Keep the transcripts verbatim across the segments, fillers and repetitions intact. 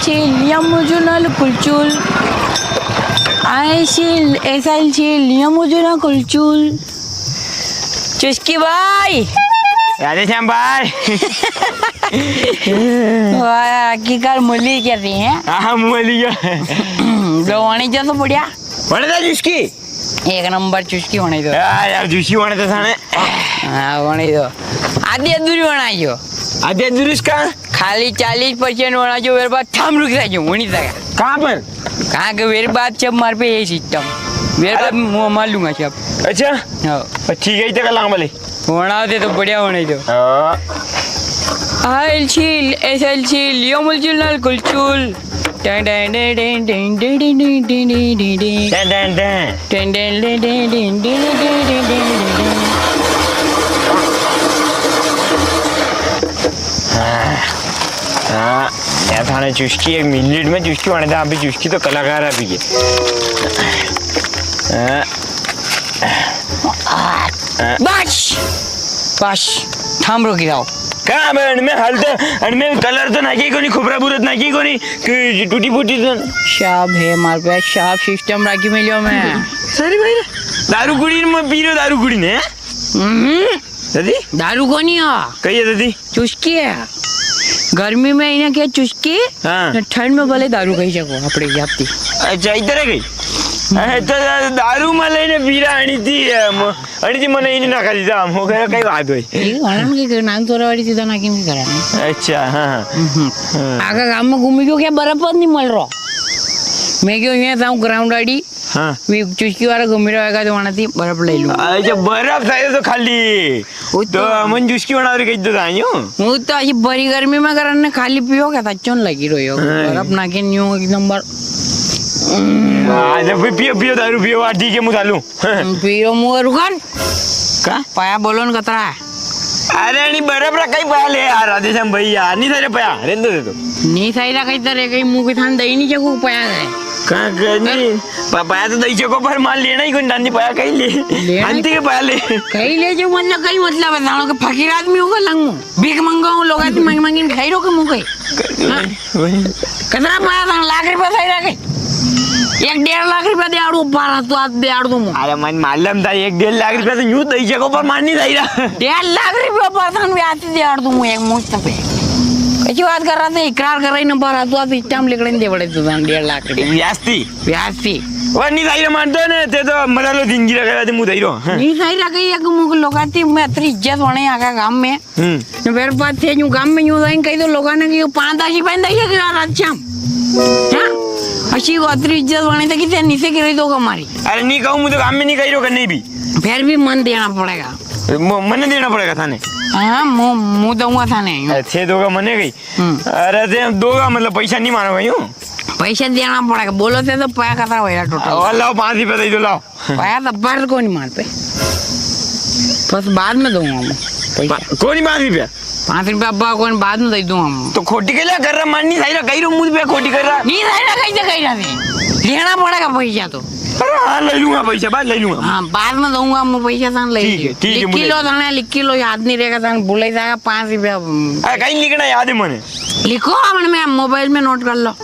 छे लिया मुझे ना कुलचुल। आए छे, ऐसा छे लिया मुझे ना कुलचुल। चुस्की भाई। राधेश्याम भाई। वाह, की कर मुली कर रही है? हाँ, मुली है। लो, वणी जो तो बढ़िया। वणी तो चुस्की। एक नंबर चुस्की वणी दो। हाँ यार, चुस्की वणी तो थाने। हाँ, वणी दो। आधी अधूरी वणायो। आधी अधूरी इसका? खाली चालीस परसेंट वणायो, मेरे पास थम रुक जाओ, वणी तक। कहाँ पर? कहाँ के मेरे बाप जब मार पे ये सिस्टम। मेरे अरे। बाप मु-, मार लूंगा सब। अच्छा? हाँ। ठीक है, इतने का लांग भले। वणाओ दे तो बढ़िया वणाई दो। हाँ। आयल छील, एसल छील, यो मुलचुल नाल कुलचुल। टन टन टन टन टन टन टन टन टन टन। टन टन टन। टन टन टन टन टन टन टन टन टन। हाँ, हाँ, या थाने चुस्की एक मिनट में चुस्की वणे था, अभी चुस्की तो कलाकार अभी के। हाँ। बस, बस, थाम रोकी जाओ। का बे, अणमें हाल तो, अणमें कलर तो नाकी कोनी, खोपरा बुरत नाकी कोनी, कि टूटी फूटी तो। शाप है मार पे, शाप सिस्टम राखी मिलियो मैं। सॉरी भाई रे, दारू कुड़ी ने मैं पी रहो, दारू कुड़ी ने, हैं? हम्म। दादी? दारू कोनी आ। कहिए दादी। चुस्की है। गर्मी में इन्हें क्या चुस्की? हाँ। न ठंड में भले दारू कही सको, अपने जाती। अच्छा, इधर है गई। अरे, तो दा-, दारू मले ने पीरा आनी थी, अम, आनी थी मने इन्हें ना खाती था, हम हो गया, कई बात हुई। ये वाला में के नाम तोरा वाली चीज़ ना किम कराना। अच्छा, हाँ, हाँ। हम्म। हाँ। आगा गांव में घूमी क्यों क्या बर्फ नहीं मिल रहा? मैं क्यों ये था ग्राउंड आड़ी? हाँ। वी चुस्की वाला घूमी रहा है, तो वहाँ थी बर्फ ले लूँ। अच्छा, बर्फ था ये तो खाली। वो तो तो अमन चुस्की बना रही कही तो था यूं। वो तो अजी बड़ी गर्मी में करन ने खाली पियो क्या था, चुन लगी रहो यो। हाँ। बर्फ ना के न्यू एकदम बर-, आज फिर पियो, पियो दारू पियो, आज ठीक है, मुझे लूँ। पियो मुँह रुकन। का? पाया बोलो न कतरा है। अरे, नी बराबर कई पया ले यार, राधेश्याम भाई यार, नी सारे पया, रेंदो दे तो। नी सारे कई तरे कई मुंह के थान दई नी चको पया है। का, का, नी, प-, पया तो दई चको, पर माल लेना ही कोनी, दांदी पया कई ले। लेना ही अंति के पया ले। कई ले जो मतलब, कई मतलब है, जानो के फकीर आदमी होगा लंगू। भीख मंगा हूँ, लोग आदमी मांगी मांगी खाई रो के मुंह के। हाँ? वही। कतरा पया था, लाख रुपया सही रखे। एक डेढ़ लाख रुपया दे आड़ू, बारह तो आज दे आड़ दूं। अरे मन मालूम था, एक डेढ़ लाख रुपया तो यूं दई सको, पर मान नी सही रहा। डेढ़ लाख रुपया पर थान ब्याज दे आड़ दूं एक मुश्त पे। ऐसी बात कर रहा था, इकरार कर रही ना, बारह तो आज इस टाइम लिख लेंदे बड़े तो थान डेढ़ लाख रुपया। ब्याज थी? ब्याज थी। वो नी सही रहा, मान दो ने, ते तो मरा लो, जिंदगी रखे थे, मुंह दई रो। हाँ। नी सही रखे, एक मुख लोग आती, मैं अतरी इज्जत होने आगा गांव में। हम्म। न फिर बात थे, यूं गांव में यूं जाइन कही दो लोगां ने कि यो पांच दस ही पहन दई है कि रात शाम। हाँ? अशी को अतरी इज्जत बने थे कि ते नीचे गिराई दोगा मारी। अरे नी कहूँ, मुझे गांव में नी कही रो करने भी। फिर भी मन देना पड़ेगा। म-, मने देना पड़ेगा थाने। हाँ, मु-, मु दूंगा थाने। अच्छे दोगा मने गई। हम्म। अरे ते दोगा मतलब पैसा नी मानोगा यूं? पैसा देना पड़ेगा। बोलो ते तो पया कतरा होया टोटल। आ, लाओ पाँच रुपया दे दो, लाओ। पाया तो बार कोनी मार पे। बस बाद में दूंगा मैं पैसा। पा-, कोनी पाँच रुपया? पाँच रुपया अब्बा कोनी, बाद में दे दूंगा मैं। तो खोटी के लिए कर रहा, माननी सही रहा, कही रो मुझ पे खोटी कर रहा। नी सही रहा, कही तो कही रहा थे। लेना पड़ेगा पैसा तो। अरे हाँ, ले लूंगा पैसा, बाद ले लूंगा। हाँ, बाद में दूंगा मैं पैसा, थाने ले ठीक है, लियो। ठीक है, लिख मुझे लो थाने, लिख लो, याद नी रहेगा, थाने भूल ही जाएगा, पाँच रुपया। अरे कहीं लिखना याद है मने। लिखो, अपन में मोबाइल में नोट कर लो।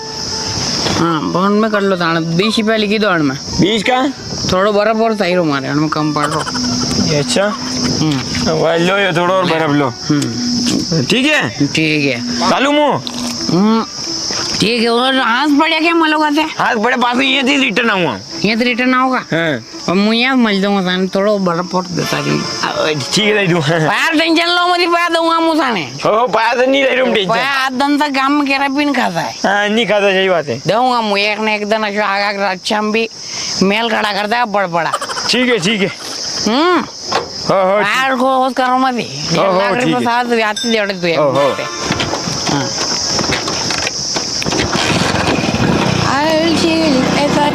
हाँ, फोन में कर लो थाने, बीस रुपया लिखी दो अणमें। बीस का? थोड़ो बर्फ और सही रो मारे, अणमें कम पड़ रो। ये अच्छा? हम्म। वाह, लो ये थोड़ो और बर्फ लो। हम्म। ठीक है? ठीक है। चालू मु? हम्म। ठीक है, और हाथ पड़े क्या मलोगा थे? हाथ पड़े पास ये थी रिटर्न आऊंगा। ये तो रिटर्न आओगा? हाँ। और मुझे मल दूंगा थाने, थोड़ो बर्फ और देता जी। आ, ठीक है, दे दूं। यार टेंशन लो मत, पया दूंगा मु थाने। ओ, पया तो नी दे रूम टेंशन। पया आठ दिन तक काम में केरा भी नी खाता है। हाँ, नी खाता, सही बात है। दूंगा मु एक ना एक दिन, अशो आगा के रात शाम भी मेल खड़ा करता है बड़बड़ा। ठीक है, ठीक है। हम्म। हो, हो, ठीक। यार को होश करो मत। हो, हो, लाख रुपए ठीक है। साथ आती देड़े तू एक हो, हो। बात है। हाँ। I'll chill if I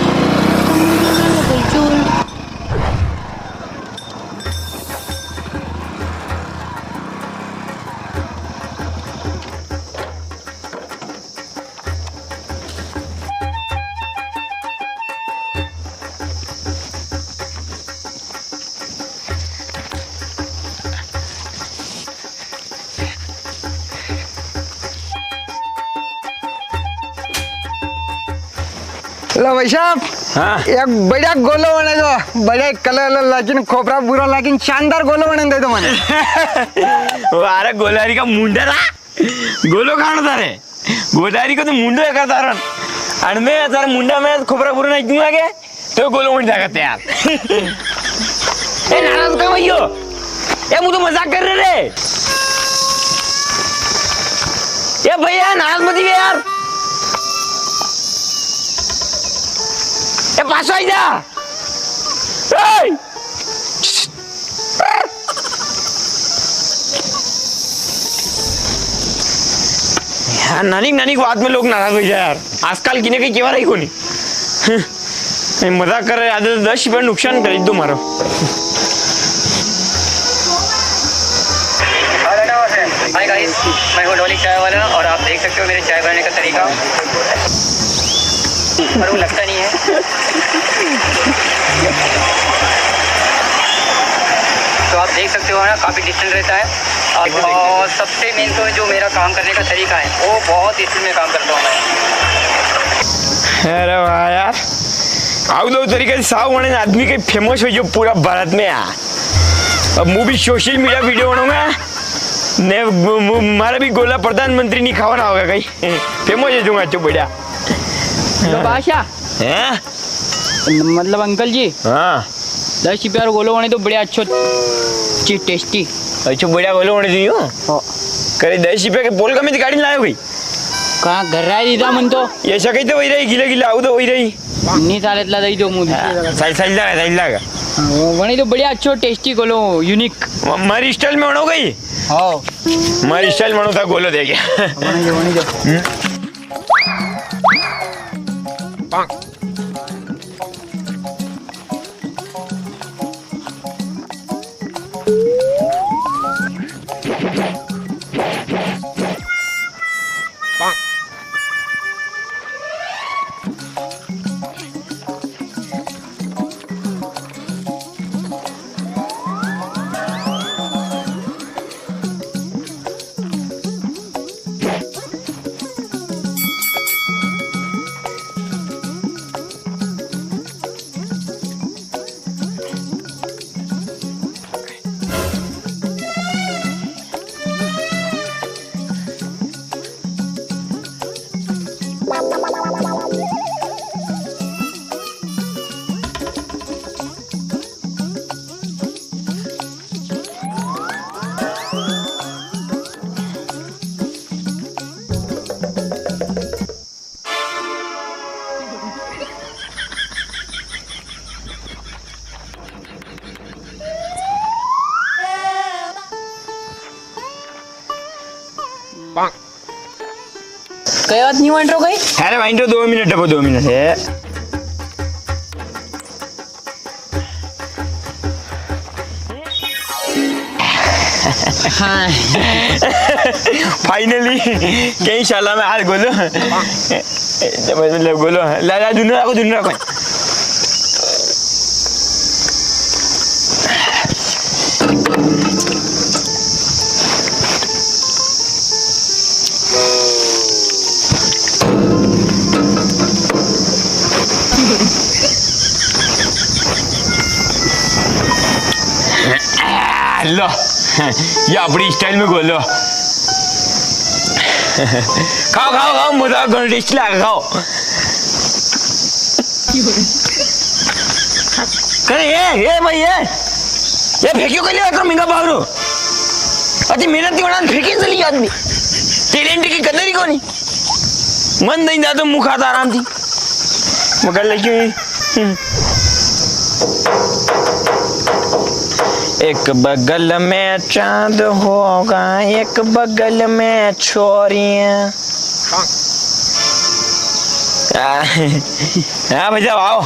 लो भाई साहब, हाँ। एक बढ़िया गोलो बने दो, बढ़िया कलर वलर लागिन, खोपरा बुरा लागिन, शानदार गोलो बने दे दो मने। वारे गोलारी का मुंडा रा, गोलो खान तारे, गोलारी को तो मुंडो है का तारण, अन मैं तारे मुंडा में खोपरा बुरा नहीं दूंगा के, तो गोलो बन जाएगा तैयार। ए नाराज का भैया, ए, मूं तो मजाक कर रे रे। ए भैया, नाराज मत हुई यार। ए, पाछो आई जा। ए! यार, नानी, नानी की बात में लोग नाराज हो जाए यार। आजकल किने कई केवा रही कोनी। ए, मजाक कर रे, आज तो दस रुपया नुकसान कर दो मारो। हाय गाइस, मैं हूँ डोली चाय वाला और आप देख सकते हो मेरे चाय बनाने का तरीका। पर वो लगता नहीं है। तो आप देख सकते हो ना, काफी डिस्टेंट रहता है। और, और सबसे मेन तो जो मेरा काम करने का तरीका है, वो बहुत स्पीड में काम करता हूँ मैं। अरे वाह यार, आउ दो तरीके से साव वणे आदमी के फेमस हो जो पूरा भारत में आ। अब मूं भी सोशल मीडिया वीडियो बनाऊंगा ने, मु-, मु-, मारा भी गोला प्रधानमंत्री नहीं खावाना होगा कई। फेमस हो जाऊंगा तो बढ़िया। तो बादशाह, हैं? मतलब अंकल जी, हाँ। दस रुपया रो गोलो वणे तो बढ़िया अच्छो चीज टेस्टी। अच्छो बढ़िया गोलो वणे दियो। हाँ। करे दस रुपया के पोल का में गाड़ी लायो गई। कहाँ घर राय दीदा मन तो। ये ऐसा कही तो वही रही, गीला गीला आऊ तो वही रही। नी साले इतला दई दो मुझे। हाँ, साल, साल लगा, साल लगा। हाँ, वो वणे तो बढ़िया अच्छो टेस्टी गोलो यूनिक। म-, मारी स्टाइल में वणो गई। हाँ। मारी स्टाइल में वणो था गोलो दे गया। वणे जो, वणे जो। हम्म। कई बात नी वांट रो कई? अरे वांट रो, दो मिनट, अब दो मिनट है। हाँ। फाइनली, कई शाला में हाल गोलो। मतलब गोलो। ला, ला, दुनू राखो, दुनू राखो। लो, या अपनी स्टाइल में गोलो। खाओ, खाओ, खाओ, मजा करो, टेस्टी लगा, खाओ। करे, ए, ए भाई, ए, ए फेंक्यो के लिए अतरो महंगा भाव रो? अति मेहनत ती वणा फेंकी चली आदमी। टैलेंट की कदर ही कोनी। मन नहीं जातो मुंह खाता आराम थी। मगर लेकिन, हम्म। एक बगल में चांद होगा, एक बगल में छोरियां। आ, हाँ भाई साहब, आओ।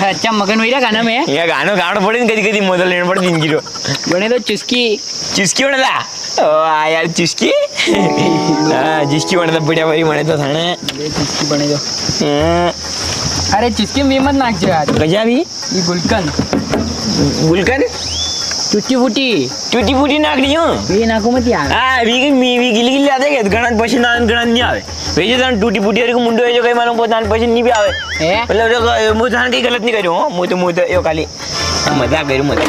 अच्छा, मगन वही रहा गाना में। ये गानो गानो पड़े न, कदी कदी मजा लेना पड़े जिंदगी रो। बने तो चुस्की। चुस्की बने ला। ओ, आ यार, चुस्की। हाँ, चुस्की बने तो बढ़िया भाई, बने तो थाने। अरे, चुस्की बने तो। हाँ। अरे, चुस्की में मत नाक जो यार। गजा भी? ये गुलकंद। गुलकंद? टूटी फूटी। टूटी फूटी नाकड़ी हूँ। ये नाको मत यार। हाँ, वी की मी, वी गिली गिली आते के, घणा पसंद आवे, घणा नी आवे। वे जे तन टूटी फूटी हर को मुंडो है जो कई मालूम बहुत तन पसंद नी भी आवे। हैं? मतलब, देखो, मूँ तन कई गलत नी करूँ, मूँ तो, मूँ तो, यो खाली मजाक करूँ, मजाक।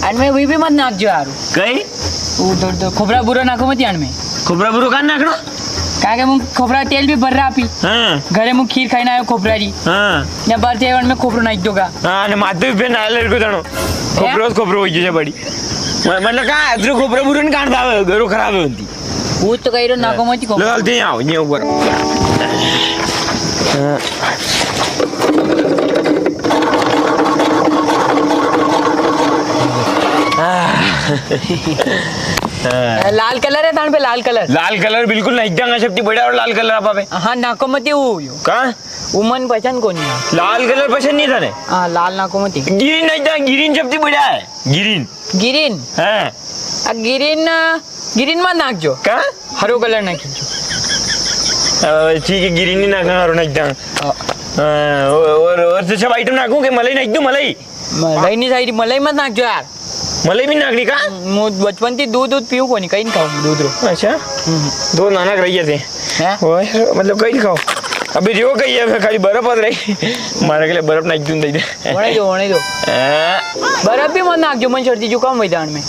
अन में वी भी मत नाक जो यार। कई? वो तो, तो खोपरा बुरो नाको मत यार में। खोपरा बुरो कां नाकणो? काके मूँ खोपरा तेल भी भर रहा पी। हाँ। घरे मूँ खीर खाई ना आयो खोपरा री। हाँ। या बार तेल में खोपरो नाक दोगा। हाँ, ने माते भी फिर नाले को जानो। खोपरो, खोपरो हो गया बड़ी। म-, मतलब का, अतरो खोपरा बुरो नी काटता है, घरो खराब है उनकी। वो तो कई रो नाको मती को। लो, चलते हैं, आओ, ये ऊपर। हाँ। हाँ। लाल colour है थान पे, लाल colour। लाल colour बिल्कुल नी, एकदम सबती बढ़िया और लाल colour आपा पे। हाँ, नाको मती वो यो। का? वो मन पसंद कोनी है। लाल colour पसंद नी थाने? हाँ, लाल नाको मती। Green नी था, green सबती बढ़िया है। Green। Green? हाँ। आ, green, आ, green मत नाक जो। का? हरो colour नाक जो। अ, ठीक है, green नी नाक, हरो नाक दां। हाँ। हाँ, और, और, और तो सब item नाकूँ के मलाई नाक दूँ, मलाई? मलाई नी चाहिए, मलाई मत नाक जो यार। मलाई भी नाकड़ी का? मूँ बचपन थी दूध, दूध पीऊँ कोनी, कई नी खाऊँ दूध रो। अच्छा? हम्म। दो नाना रही थे। हैं? ओए, मतलब कई नी खाओ। अभी रियो कई है, मैं खाली बर्फ पत रही। मारे के लिए बर्फ नाक दूँ दे दे। वणे दो, वणे दो। हैं? बर्फ भी मत नाक जो, मन सर्दी जुकाम हो जान में।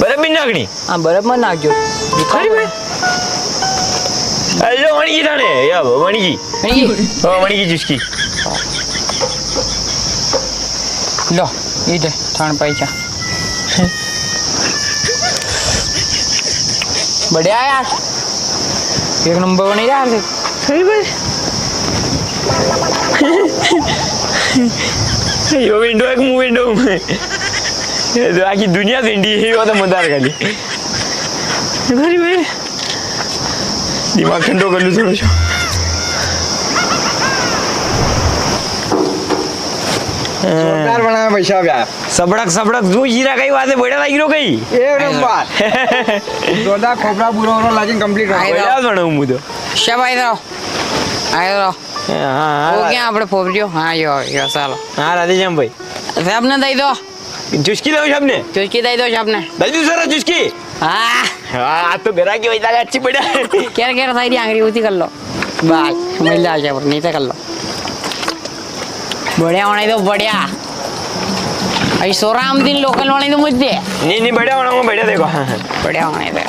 बर्फ भी नाकड़ी? हाँ, बर्फ मत नाक जो। अरे बे। अरे, लो, वणी की थाने, या, वणी की। वणी की? हाँ, वणी की चुस्की। लो, ये दे, थान पैसा। बढ़िया यार, एक नंबर बनी यार। सही बात। यो window एक मूँ window में। ये तो आखी दुनिया से इंडी है, वो तो मदार खाली। अरे भाई, दिमाग ठंडो कर लूँ थोड़ो सो। जोरदार बनाया भाई साहब यार। सबड़क, सबड़क, तू जीरा कई बात है, बड़ा लागी रो कई। एक नंबर। जोरदार खोपरा बुरो हो, लेकिन complete हो। आए बढ़िया बनाऊँ मूँ तो। सब आए तो। आए तो। हाँ, हाँ, वो हाँ। क्या आपने फोबरियो? हाँ, यो, यो, सालो। हाँ, राधेश्याम भाई। सबने दई दो। चुस्की दो सबने। चुस्की दई दो सबने। दई दो सारा चुस्की। हाँ। हाँ, आज तो घरा की वही अच्छी बढ़िया। क्या, क्या सारी आंगरी होती कर लो। बस, मिल जाए जब, नीचे कर लो। बढ़िया होने दो, बढ़िया। अई सोराम दिन local होने दो मुझे। नी, नी, बढ़िया होना, बढ़िया देखो। बढ़िया होने दो।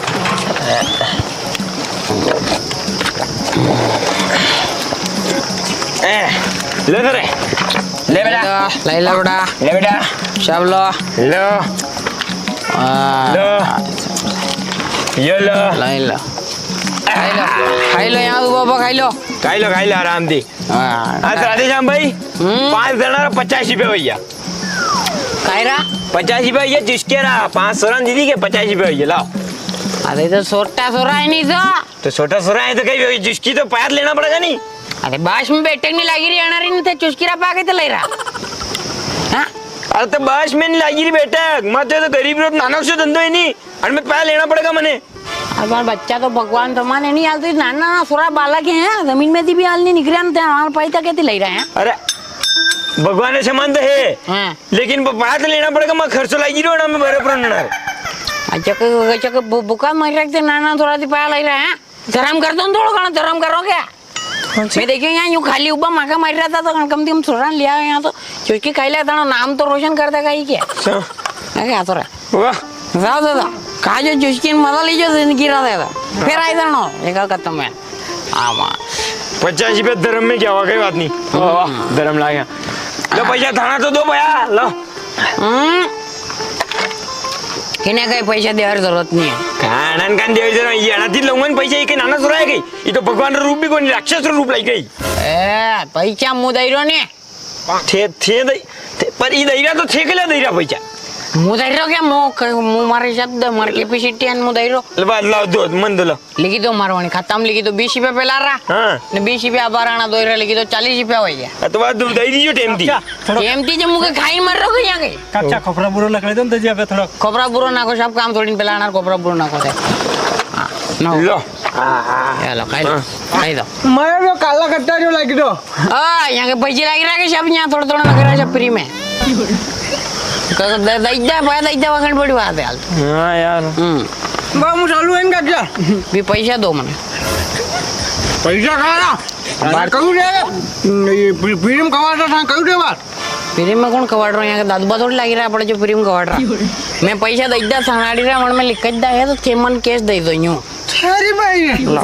ए, ले तो रे। ले बेटा। ले लो, ले लो बेटा। ले बेटा। सब लो। लो। हाँ। लो। ये लो। ले लो। खाई लो। खाई लो, यहाँ उबा उबा खाई लो। खाई लो, खाई लो, आराम दी। हाँ। हाँ, तो राधेश्याम भाई, हम्म। पाँच जणा रा पचास रुपया भैया। काय रा? पचास रुपया, ये जिसके रा, पाँच सोरा दीदी के पचास रुपया भैया, लाओ। अरे, तो छोटा सोरा है नी तो। तो छोटा सोरा है तो कई, जिसकी तो पैर लेना पड़ेगा नी। अरे, बस में बैठक नी लागी री, अणा री नी थे, चुस्की रा पाके तो ले रा। हाँ? अरे, तो बस में नी लागी री बैठक, मैं तो, तो गरीब रो नानक सो धंधो है नी, अरे, मैं पैर लेना पड़ेगा मने। अरे, पर बच्चा तो भगवान समान है नी, हाल तो नाना नाना सोरा बालक है, जमीन में थी भी हाल नी निकरिया, तो हमारा पैसा कैसे ले रहे हैं? अरे, भगवान समान तो है, हाँ। लेकिन ब-, बात लेना पड़ेगा, मैं खर्चो लागी रो ना, मैं बराबर ना। अच्छा, क-, अच्छा, क-, बु-, बुका मर रखे थे, नाना सोरा थी पाया ले रहे हैं। धर्म कर दो थोड़ो घणो, धर्म करो क्या? अच्छा। मैं देखियो यहाँ यूं खाली उबा माका मार रहा था, तो कम से कम सोरा लिया यहाँ तो, क्योंकि खाई ले थानो नाम तो रोशन कर देगा ही क्या? अच्छा। मैं क्या तो रहा? वाह। जाओ दादा, काजो चुस्की ने मजा लीजो जिंदगी रा दादा। फिर आई जानो, एक खत्म है। आमा। पचास रुपया धर्म में क्या हुआ, कोई बात नहीं। वाह, वाह, धर्म ला गया। लो पैसा थाना तो दो भैया, लो। हम्म। किने कई पैसा देवा री जरूरत नी है। कानन कान देवा री जरूरत, ये अनाथी लोगन पैसा, ये के नाना सोरा है गई। ये तो भगवान रो रूप भी कोनी, राक्षस रो रूप लाई गई। ए, पैसा मूं दई रो ने। थे, थे दई, थे, पर ई दई रा तो थे कला दई रा पैसा? मूं दई रो क्या? मूं क-, मूं मारे शब्द, मारे capacity अन मूं दई रो। ले बात लाओ, दो, मन दो लो। लिखी दो मारवाणी खाता में, लिखी दो बीस रुपया पेला रा। हाँ। ने बीस रुपया अबार आणा दो रा, लिखी दो चालीस रुपया हो गया। आ तो बात दो दई दीजो टेम ती। अच्छा, थोड़ा टेम ती जे मूं के खाई मर रो क्या के? अच्छा, खोपरा बुरो लकड़े दो, दजिया पे थोड़ा। खोपरा बुरो ना को, सब काम थोड़ी पेला आणा, खोपरा बुरो ना को थे। हाँ। लो। या लो, खाई लो। हाँ। खाई दो। मारे तो काला कट्टा जो लागी दो। आ, यां के पैसे लागी रहा के सब यां थोड़ा थोड़ा नखरा सब फ्री में। क-, द-, दई दे, भाई, दई दे, वगन बड़ी बात है हाल। हाँ यार। हम्म। बा, मु चालू है इनका क्या? भी पैसा दो मने। पैसा कहाँ ना? बात करूँ रे। ये फ्री, फ्री में कमाता था, करूँ रे बात। फ्री में कौन कवाड़ रहा? यां के दादबा थोड़ी लागी रहा, अपने जो फ्री में कवाड़ रहा। मैं पैसा दई दा, थानाड़ी रहा, मन में लिख दा है, तो थे मन कैश दई दो यूं। थारी भाई। लो।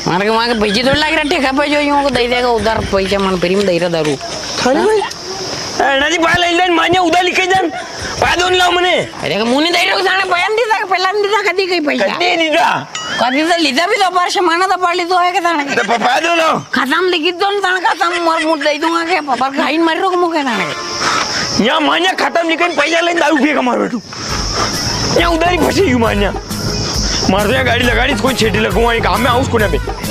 मारे के वां के पैसे थोड़ी लागी रहा, ठेका पे जो यूं को दई देगा उधार पैसा, मन फ्री में दई रहा दारू। थारी भाई। ए, ना जी, पा ले, ले, मान्या उधार लिखे जान। पा दो लाओ मने। अरे, के मुनी दई रहा, थाने पहला नी दीदा, पहला नी दीदा, कदी कई पैसा। कदी नी दीदा। कदी तो लीधा भी तो पर समाना तो पड़ ली तो है के थाने के। तो प-, पा दो ना। खत्म लिखी दो ना थाने खत्म मर मुर दे दूंगा के पर खाइन मर रो मुके थाने के। या मान्या खत्म लिखन पैसा लेन दारू पिए का मार बैठू। या उधारी फंसी यू मान्या। मार दो या गाड़ी लगाड़ी कोई छेटी लगूंगा ये काम में आऊं कोने पे।